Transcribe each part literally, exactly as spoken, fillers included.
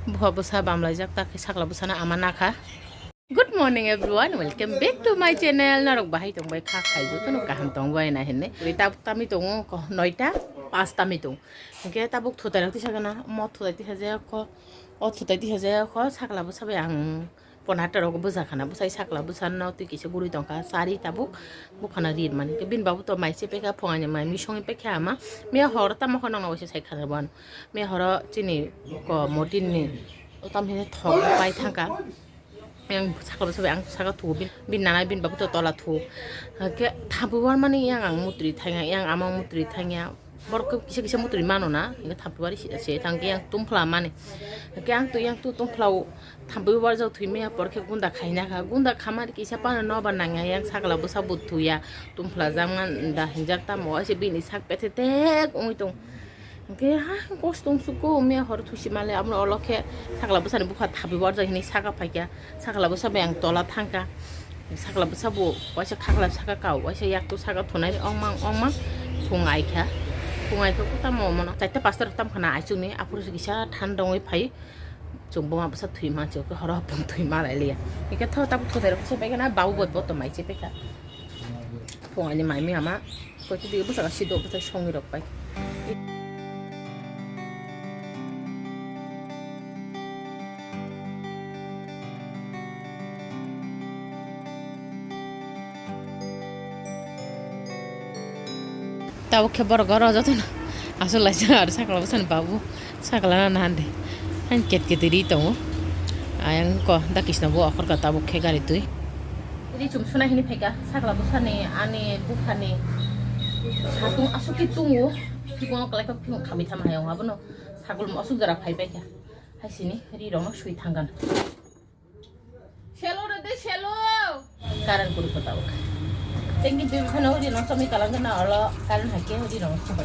Bupha bwsa bamlaijak, ta khe sakla bwsano ama nakha. Good morning everyone, welcome back to my channel. Norok bahai tongbai kha, khai jotono kaham tongbai na hinwi. Tabuk tami tongo ko noita pas tami tong. Hwnkhe tabuk thutai rok tisa gana, mo thutai tisa jaya kho, o thutai tisa jaya kho, sakla bwsa bai ang Ponata rok bwsa khana, bwsai sakla bwsa no twi kisa guri tongkha, sari tabuk buphana rir mani. Bini babu to mai se pekha, phungaini mai misongwi pekha ama. Miya hor tamo khonang no waisa sai khana ban. Miya horo chini ko motin ni o tam hene thok pai thangka. Yang sakla bwsa bai ang saka thu bin, bin nana bin babu to tola thu. Ke thabu wan mani yang ang mutri thangya, yang ama mutri thangya. Borok khe kisa kisa mutri mano na, hingke thampui wari se, se thang khe yang tumphla mani. Hingke ang twi yang tu tumphla o thampui warjak thwi maya por khe gunda khaina kha. Gunda khamari kisa pano nobar nangya yang sakla bwsa bo thuya. Tumphla jakma da hinjak tamo waise bini sak pethe tek wngwi tong. Hingke ha kosto wngsuko maya hor thusi male amo olo khe sakla bwsani bupha thampui warjak hinwi saka phaikha. Sakla bwsa bai ang tola thangkha. Sakla bwsa bo waisa khakla saka kau, waisa yaktu saka thunai ongmang ongmang thung aikha. Thung aikha khe tamo mono chaita pasta rok tam khana aichukni aphuru se kisa than dongwi phai. Chwng buma bwsa thwi manchuk khe horo hapung thwi malai liya. Hingke tho tabuk thutai rok se pai khana babu bo boto mai se pai kha. Phung ani mai mi ama. Koi tu dige bwsaka sido bwsai songwi rok pai. Tabuk khe borok oro jotono aswk laijak aro sakla bwsani babu. Sakla na hande. Hain ket ket ri tongo. Ayang ko da kisna bo akhor ka tabuk khe gari twi. Ri chum suna hini phaika sakla bwsani ani bukhani satung aswk ki tungo. Kibo kalai kok kibo khamwi thama hayung abono sagol mo aswk jora phai paikha. Hai sini ri rong sui thangkan. Selo re de selo. Karan kuri kota bok. Tengki bibi khana udi nong somi kalang na olo karan hake udi nong somi.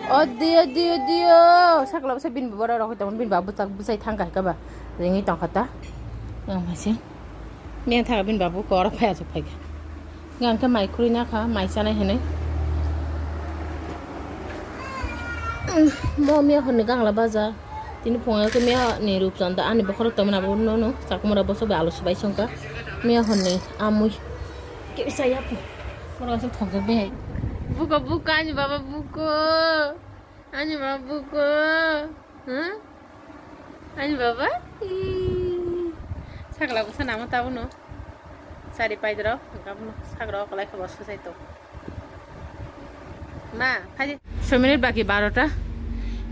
O dio, dio, dio. Sakla bwsa bini bwrwi rok tongmani, bini ba bwchak bwchai thang kha ba. Ringwi tong kha ta. Yang hai se. Meng thang bini ba bu kor phai asuk phai kha. Yang khe mai khuri na kha, mai chanai hinwi. Mo miya honni gangla baja. Tini phunga khe miya ni rupchanda ani bokhorok tongmani abo no no. Chakmura boso bai alu subai songkha. Miya honni amui. Kisa ya pu. Moro asuk thokjak bai. Buko, buko, ani baba buko. Ani baba buko. Huh? Ani baba? Ih. Sakla bwsa namo tabuno. Sari paidro, gabuno. Sakra okolai khe bo susai to. Ma, phai. Soi minute baki barota.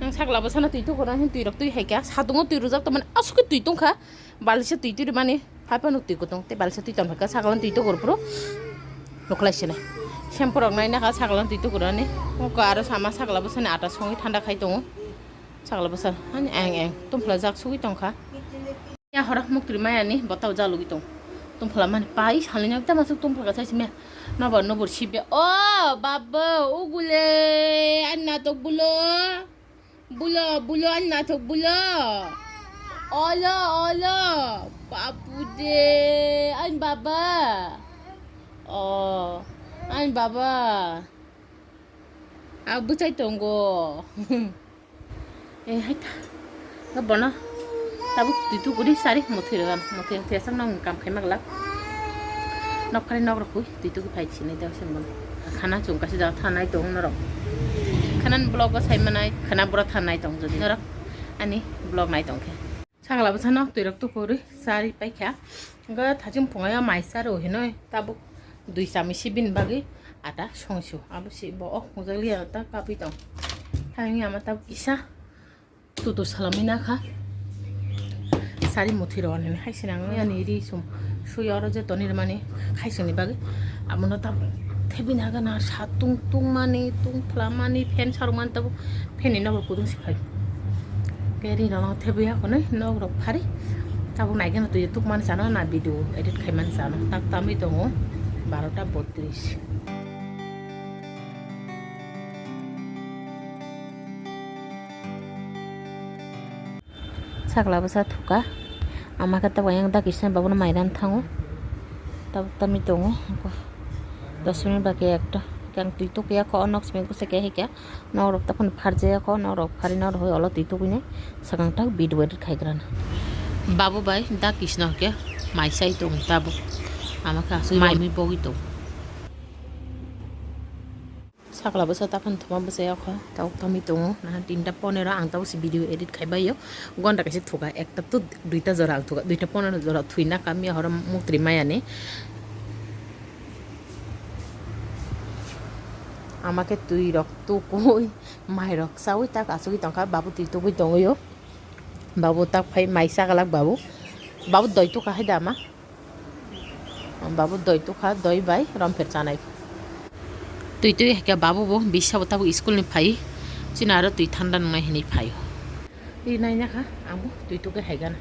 Ang sakla bwsano twi tukuna hin twi rok twi haika. Satungo twi rujak to mane asuk twi tongkha. Balisa twi twi mani. Hai phano twi kutung, tei balsa twi tongkha, saklang twi tukur phuru. Nukhlai sini. Shampoo rok nai nakha, saklang twi tukur ani. Muko aro sama sakla bwsani ata songwi thanda khai tongo. Sakla bwsa, ani ayang ayang. Tumphla jak sugwi tongkha. Ya hora muktri maya ni botao jalugwi tong. Tumphla mani pai salini ekta masuk tumphla kaisa simi. Nobor nobor sibya. O babo, ugule, ani natok bulo. Bulo, bulo, ani nathok bulo. Olo, olo. Babu de, ani baba. O, ani baba. A bwchai tongo. E, hai ta. Ga bono. Tabuk twi tukuri sari muthwi rwgan. Muthwi muthwi asang nang kam khai magla. Nok phari nok rok hui, twi tuku phai sinai da sen bono. Khana chum kaisa jaga thanai tong norok. Khana ni vlog o sai manai, khana bura thanai tong jodi norok ani vlog nai tong khe. Sakla bwsano twi rok tuku rwi sari paikha. Ga thaching phungai o mai saro hinoi tabuk dui chami si bini bagwi ata songsu. Abo si bo ok mujak liya ta kapui tong. Thangwi ama tabuk kisa. Tutu salamwi nakha. Sari muthwi rw ani hai se nang ani ri sum sui oro je toni rwmani khaisingni bagwi. Abono tabuk thebini hagan satung tungmani tungphlamani fan sarwkmani tabuk fan ni nokol kudung si phai. Ke ri rok thebwi hakonwi nok rok phari tabuk naikhe no twi tukmani chano na video edit khaimani chano tak tamwi tongo barota botris. Sakla bwsa thuka. Ama khe tabuk ayang da kisa babono mai ran thango. Tabuk tamni tongo. Dos minute ba khe ekta. Khe ang twi tukuya kho, o nok simi bwsa khe hai khe. Nok rok taphano pharjaya kho, nok rok phari nok rok olo twi tukuinai. Sakang tak bid wait khaigrana. Babu bai da kisno khe mai sai tong tabuk. Ama khe aswk mai mi bogwi tong. Sakla bwsa taphano thuma bwsa yakho, tabuk tamni tongo, naha tinta ponero ang tabuk se video edit khai baio, gonta kaisa thuka, ekta to duita jora ang thuka, duita ponero jora thwina kami horo muktri mayani. Ama khe twi rok tukui, mai rok chaui tak achugui tongkha, babu twi tugui tongwio, babu tak phai mai chagalak babu, babu doi tukha hai da ama. Babu doi tukha, doi bai rompher chanai. Twi twi hai khe babu bo bisa bo tabuk school ni phai. Chini aro twi thanda nungnai hinwi phai. Twi naina kha, ang bo twi tukhe hai gana.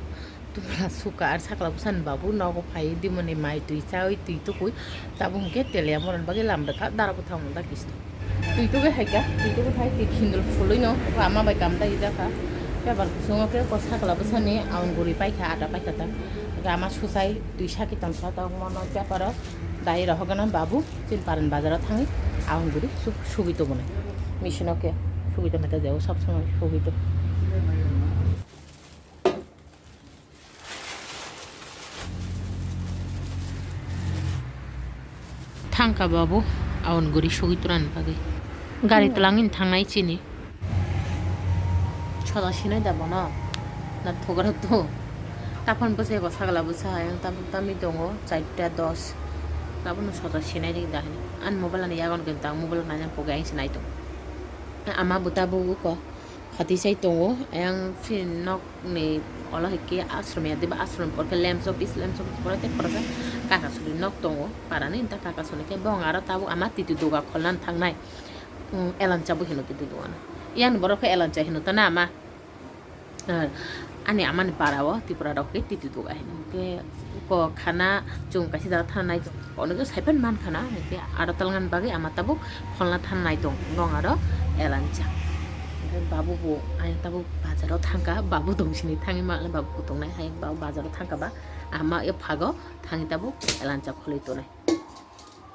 Tubla suka ar sakla bwsani babu nogo phai dimoni mai twi chawi twi tukui. Tabuk hwnkhe teliya moron bagwi lam rwkha, dara bwthang da kis. Twi tugwi hai kha, twi tugwi hai twi khindul phulwi no ama bai kam dagi jakha. Paper kusungo khe ko sakla bwsani aun guri paikha, ada paikha ta. Ama susai twi saki tongkha ta mono paper o dai rohogana babu chin paran bazar o thangwi aun guri suk-, sugwi tubunai. Machine o khe sugwi tongkha ta jao sob somoi sugwi tong. Thangka babu, aun guri sugwi turani bagwi. Gari twlangwi thangnai chini. Soda sinai da bono. Na thugra tu. Taphon bwsai bo sagla bwsa ayang tam tamwi tongo, charta dos. Tabono soda sinai ri da. An mobile ani yagon khe tang mobile naina poge ayang sinai tong. Ama buta bugo ko. Khati sai tongo, ayang chini nok ni olo hai khe ashram ya, diba ashram porkhe lamps office, lamps office pore tei khoroksa kaka suri nok tongo, parani ta kaka suri khe bong aro tabuk ama titi doga kholna thangnai, um, elancha bo hino titi doga no. Yang ni borok khe elancha hino ta na ama, eh, ani ama ni para o Tripura rok khe titi doga hino khe ko khana chwng kaisa jaga thana nai. Ono khe saipan man khana, hwnkhe aro talngan bagwi ama tabuk kholna than nai tong, nong aro elancha. Hwnkhe babu bo ayang tabuk bazaro thangkha, babu dongsini thangwi ma, babu kutung nai hai, babu bazaro thangkha ba, ama yaphago thangwi tabuk elancha kholwi tonai.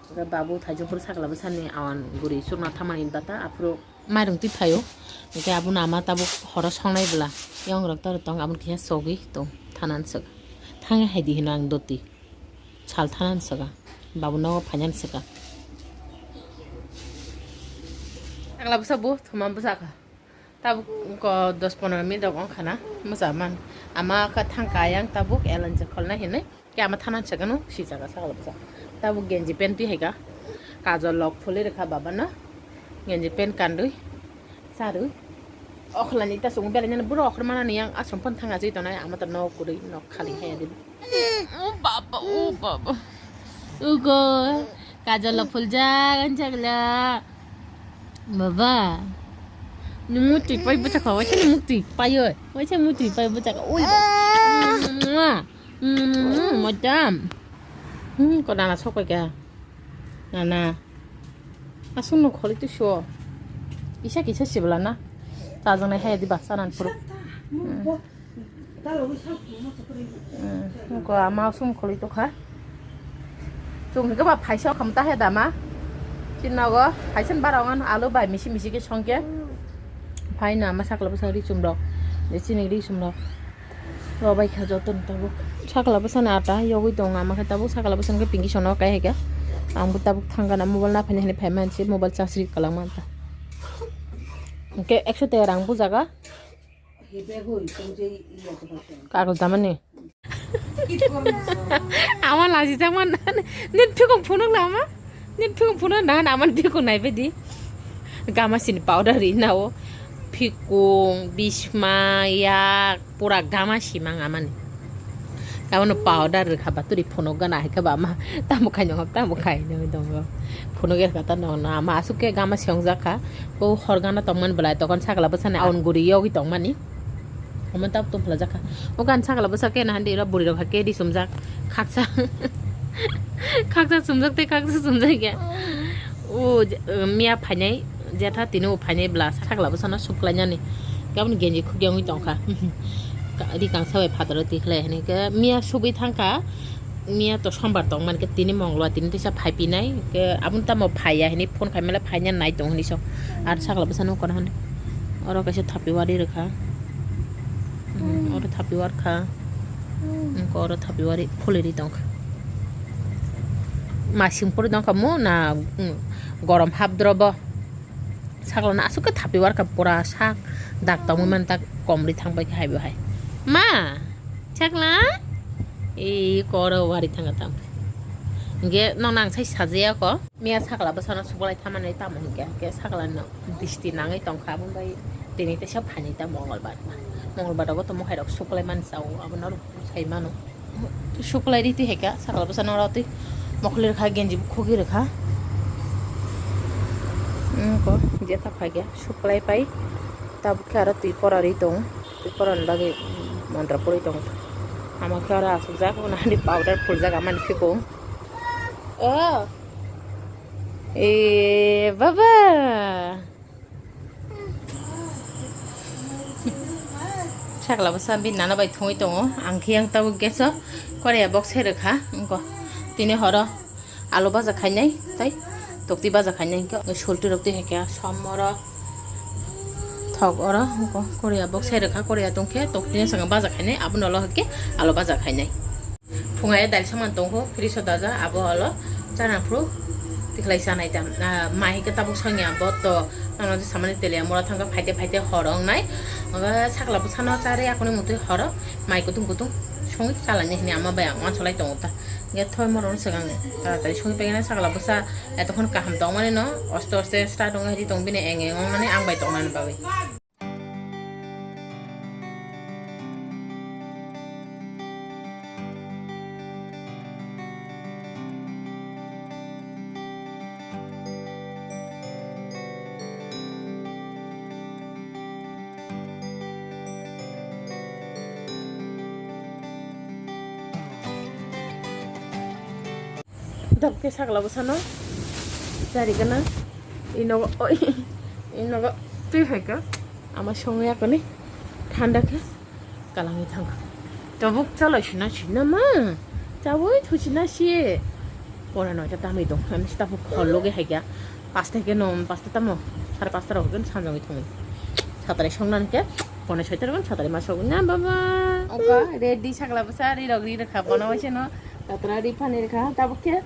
Hwnkhe babu thaijongphuru sakla bwsani awan guri chukna thamani bata aphuru. Mairung twi phaio, hwnkhe abono ama tabuk horo songnai bwla, yong rok tor tong, abono kisa chogwi tong, thanan swk. Thangwi hai di hino ang doti, sal thanan swk ang, babu nogo phainan swk ang. Sakla bwsa bo thuma bwsa kha. Tabuk ko dos pondro minute rok wng khana bwsa man. Ama kha thangka ayang tabuk elancha kholna hinwi. Khe ama thanan sagano si jaga sakla bwsa. Tabuk genji pant twi hai kha. Kajol lok phulwi rwkha baba no. Genji pant kanwi. Sarwi. Okhlani ta chwng belai nani buro okhor manani yang aswng phone thanga jwi tonai ama ta nok kwrwi nok khali hai di. O baba, o baba. Ugo. Kajol lok phuljak ang sagla. Baba. Ni mukti pai bwchak kha, waisa ni mukti pai oi. Waisa mukti pai bwchak kha. Oi. Mwah. Mm, madam. Hmm, ko nana sok pai kha. Nana. Asung no kholi tu sho. Isa kisa sibla na. Tajang nai hai di baksa nan puru. Hmm. Hmm, ko ama asung kholi tu kha. Chung ke ba phaisa kham ta he dama. Chin nogo phaisa bara ngan alu bai misi misi ke song ke. Phai na ma sakla bwsa ri chum rok. De chini ri chum rok. Robai kha joto ni tabuk. Sakla bwsani ata yogwi tongo ama khe tabuk sakla bwsani khe pinki sono kai hai khe. Ang bo tabuk thang gana mobile na phaini hinwi phai mansi mobile charge ri kwlangma ta. Hwnkhe ekso tei rang bujaga. Kagol tamani. Ama lajijak man nini phikung phunuk lama. Nini phikung phunuk na ama phikung nai bedi. Gama sini powder ri nao. Phikung, bisma, yak, pura gama simang amani. Abono powder rwkha ba turi phunuk gana hai khe ba ama tamo khai nw tamo khai nw dongo. Phunuk rwkha ta nw ama aswk khe gama siyong jak kha. Bo hor gana tongmani belai tokon sakla bwsani aun guri yogwi tongmani. Omo tab tum phlajak kha. O gan sakla bwsa khe na handi ro buri rok khe di sumjak. Khaksa. Khaksa sumjak tei khaksa sumjak ya. O je-, miya phainai jetha tini o phainai bla sakla bwsano suklainani. Gaboni genji khukya wngwi tongkha. Ri kangsa bai phataro tikhlai hini ke miya subui thangkha, miya to sombar tong man ke tini mongolbar tini teisa phai pinai ke aboni tamo phaiya hini phone khai male phaina nai tong hini so. Ar sakla bwsano kono hini oro kaisa thapiwari rwkha. Hmm, oro thapiwar kha. Wngkha oro thapiwari phuliri tongkha. Masing pori tongkha mo na, hmm, gorom hapdrobo. Sakla no aswk khe thapiwar kha pura sak dak tongwi man tak komri thang bai khe hai bo hai. Ma, sakla? Ee, koro wari thanga tam. Hingke no nang sai sajaya ko. Miya sakla bwsano suklai thamani tamo hingke, hingke sakla no disti nangwi tongkha, aboni bai tini teisa phaini ta mongolbar. Mongolbar rogo to mohai rok suklai mani sao, abono rok sai mano. Suklai ri twi hai kha, sakla bwsano oro twi mokholi rwkha, genji bo khogi rwkha. Wngkha jeta phai khe suklai pai, tabuk khe aro twi pora ri tongo, twi porani bagwi mondra pori tongo. Ama khe oro asukjak, nahani powder phuljak amani phikung. O, e baba. Sakla bwsa bini nana bai thungwi tongo. Ang khe yang tabuk gas o korea box se rwkha. Wngkha tini horo alu baja khainai tei tokti baja khainai, hwnkhe sulti rok twi hai khe som oro thok oro wngkha korea box se rwkha. Korea tong khe tokti no swkang baja khainai, abono ulo hai khe alu baja khainai. Phungai dail saman tongkho, fridge o daja, abo olo chana phuru tikhlai chanai tam. Ah, mai hwnkhe tabuk songya, bo to nono je samani teliya mora thangkha, phaite phaite hor wngnai. Obo sakla bwsano charwi akoni mutwi horo mai kutung kutung songwi chalainai hwnwi ama bai ang uansuk lai tongo ta. Hwnkhe thoi morokno swkang taratari songwi paikhe sakla bwsa, etokkhon kaham tongmani no, oste oste start wngwi tong bini eng eng wngmani ang bai tongnani bagwi. Dam khe sakla bwsano chari gana. Inogo, oi, inogo twi hai kha. Ama songwi akoni thanda khe kalangwi thangkha. Tabuk chalai sina sina ma. Chawi thuchina si. Pora noita tamwi tong. Ani tabuk khol loge hai kha. Pasta khe no, pasta tamo. Sare pasta rok khe sanjongwi thangwi. Satrai songnani khe. Pone soita rok satrai ma sogwi na baba. Oka ready sakla bwsa ri rok ri rwkha. Bono waise no. Tatra ri phani rwkha. Tabuk khe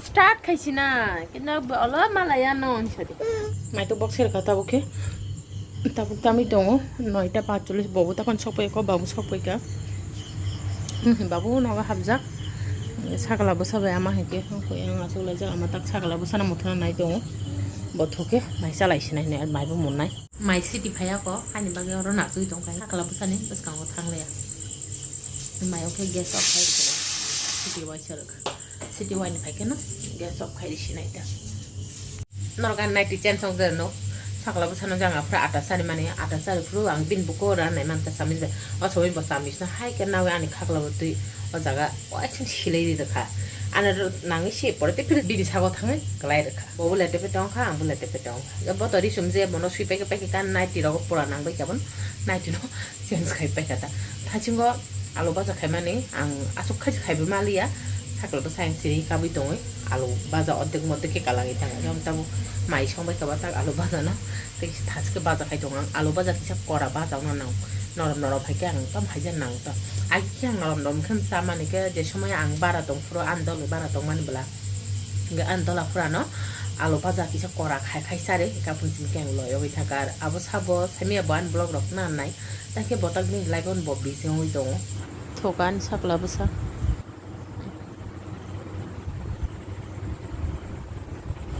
start khaisina, kintu olo malaya no, sadi. Mai to box rwkha tabuk khe. Tabuk tamwi tongo, noita patcholish, bobo takon sokpai kha, babu sokpai kha. Hmm, babu nogo hapjak. Sakla bwsa bai ama hai khe, yang aswk laijak, ama tak sakla bwsano muthuna nai tongo. Bo thok khe, mai chalai sinai hinwi, maibo munnai. Mai city phaiya kho, ani bagwi oro nachwi tongkha, sakla bwsani bwskango thanglaiya. Mai o khe gas off khai rwkha, city waisa rwkha. City wani phai kheno gas off khai risi nai ta. Norok ang nighty change wng jera no. Sakla bwsano jang aphuru ata chari mani, ata chari phuru ang bini buko ra nai man ta chamani bai. O somoi bo chami sina hai khe nawi ani khakla bo twi o jaga waisa silai ri rwkha. Ano nangwi se pore tei phuru bini sago thangwi kwlai rwkha. Bo bo lete pete wngkha, ang bo lete pete wngkha. Bo to risum je bono sui paikhe paikhe kan nighty rogo pura nang bai kha bo nighty no. Change khai paikha ta. Thaichungo alu baja khaimani ang aswk khaisa khaibai maliya. Sakla bwsa ang chiri kabui tongwi alu baja ordek mordek khe kalangwi thango. Jemon tabuk mai songbai kha ba tak alu baja no. Tei kisa thas khe baja khai tongo ang. Alu baja kisa kora baja no nang. Norom norom hai khe ang tam haija nang ta. Ai khe ang norom norom khe chamani khe je somoi ang bara tong phuru ani dol bara tongmani bwla. Hingke ani dola phurano alu baja kisa kora khai khai sari, hingke aphuru chini khe ang loyogwi thaka. Abo sabo saimaya bo ani vlog rok nang nai, tei khe botak bini life-o bo busy wngwi tongo. Thoka ani sakla bwsa.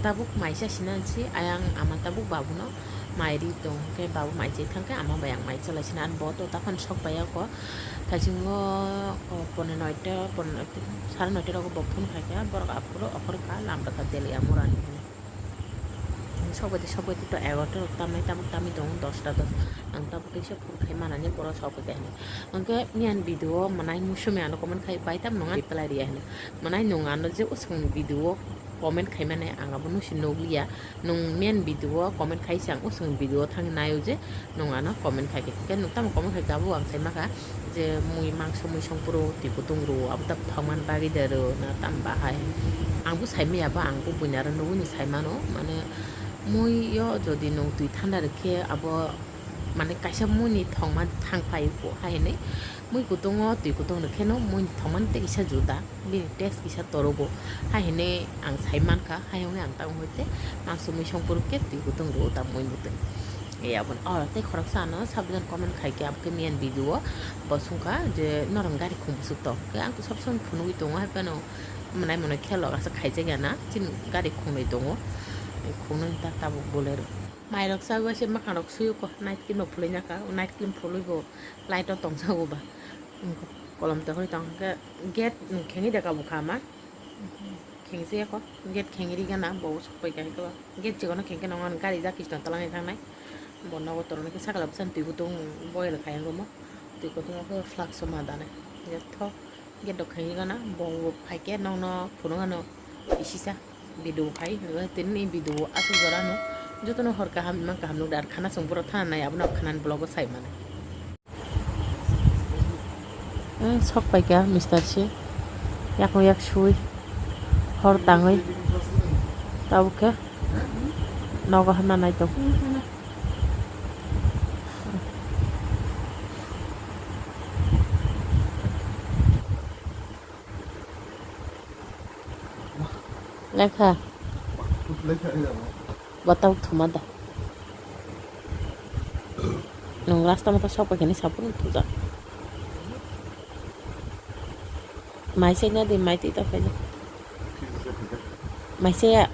Tabuk maisa sinansi ayang ama tabuk babuno mai ri tong khe babu mai chai thang khe ama bai ang mai chalai sina. Ani bo to taphano sok pai ya kho. Thaichungo, o, pone noita, pone noita, sare noita rogo bo phone khai kha, borok aphuru okhor kha, lam rwkha Teliamurani hinwi. Sok bai di, sok bai di to egarota rok tamnai, tabuk tamwi tongo dosta dos. Ang tabuk kisa phone khai manani borok sok bai kha hinwi. Hwnkhe miyan video mwnai musume ano comment khai bai tam nwnga reply riya hinwi. Mwnai nung ano je usungni video. Comment khaimani ang abo nusi nukliya. Nwng main video o comment khaisa ang usung video o thangwi naio je nwng ano comment khaikhe. Hwnkhe nwng tamo comment khaikhe abo ang saimankha je mui mangso mui songphuru twi kutung rwo abo ta thokmani bagwi de rwo na tamo bahai. Ang bo saimaya bo ang bo buini aro nugwini saimano mane mui o jodi nwng twi thanda rwkhe abo mane kaisa mui ni thokma thang phai bo hai hinwi mui kutung o twi kutung rwkhe no mui ni thokmani tei kisa juda. Bini taste kisa torogo. Hai hinwi ang sai mankha, hai hinwi ang tamo hoite mangso mui songphuru khe twi kutung rwo ta mui mutwi. E aboni, oh, tei khoroksa ano subject comment khai khe, abokhe main video o bo songkha je norok gari khung bwswk tong. Khe ang to sob somoi phunugwi tongo, hai phano mwnai mwnai khe lok aswk khaijak ya na, chini gari khungnwi tongo. Khungnwi ta tabuk Bolero. Mairok chawi se mwkhang rok sui kho, night cream rok phulwi naka, night cream phulwi bo light o tongjago ba. Kolom tongwi tong khe gate khengwi de kabo kha ma. Khengse kho gate khengwi ri gana bo sok pai kha khe gate chikon no kheng khe nongo gari jak kisno twlangwi thangnai. Bo nogo toroni khe sakla bwsani twi kutung boil khai wngmo twi kutung o khe flask o ma danai. Tho gate rok khengwi gana bo phai khe nokno phunuk ano kisisa video khai tini video aswk jora no jotono hor kaham imang kaham nukdi ar khana chwng borok thana nai abono khana ni vlog o sai mano. Sok paikha Mister C, yakung yak sui, hor tangwi, tabuk khe nogo hamna nai tong. Lekha. Lekha iya. Batang thuma da. Nung rasta mata sok paikha ni sapung thujak. Mai se na di mai twi ta paina. Mai se ya.